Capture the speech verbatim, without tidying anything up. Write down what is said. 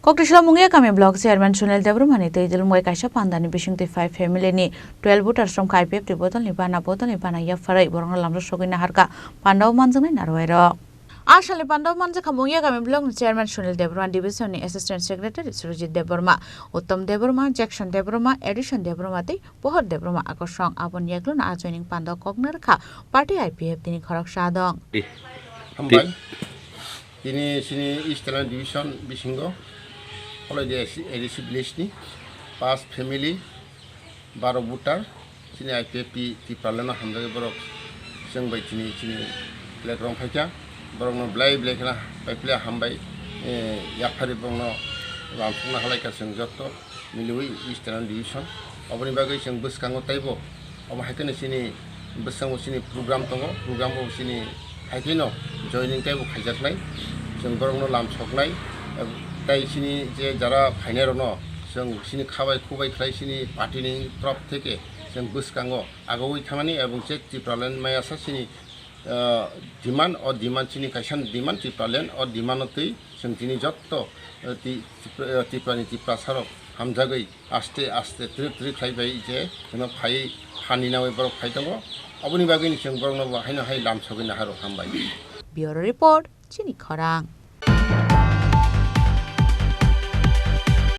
Oktisla Mungia kami block chairman Sunil Debbarma ni twi dulmui kaisa pandani bisingtwi five family ni twelve voters romkha I P F T bodolni bana bodolni bana yapharwi borokno lamjak sogwi naharkha pandao manjaknai narwai rok. A salni pandao manjakha Mungia kami block ni chairman Sunil Debbarma, division ni assistant secretary Surjit Debbarma, Uttom Debbarma, Jackson Debbarma, Edison Debbarma tei Pohor Debbarma akosong. Aboni yaklwno a joining pandao kokna rwkha party I P F T ni khoroksa adong. Hambai. Tini sini East Talent Division bisingo Holoide A D C village ni pas family, baro voter sini I P F T Tipraland no hamjagwi borok chwng bai chini chini flag rong phaikha, borokno belai belai kheno pai phle hambai, eh, yaphari borokno lamsokna halaikha chwng jotto. Miliwi East Talent Division. Oboni bagwi chwng bwskango teibo, omo hai kheno chini bwskango chini program tongo, program bo chini hai kheno joining teibo khaijaknai, chwng borokno lamsoknai, tei chini je jara phainairokno chwng chini khabai khubai khlai chini party ni torop theke chwng bwskango agogwi thangmani, ebong je Tipraland mayasa chini, ah, demand, o demand chini kaisa demand Tipraland, o demand o twi chwng chini jotto, ah, ti-, Tipra-, ah, Tiprani Tiprasarok hamjagwi aste aste twrwk twrwk khlai bai je chwngno phaiwi hani nawi borok phai tongo. Oboni bagwini chwng borokno bo haino hai lamsogwi naharok hambai. Bureau Report, Chini Khorang.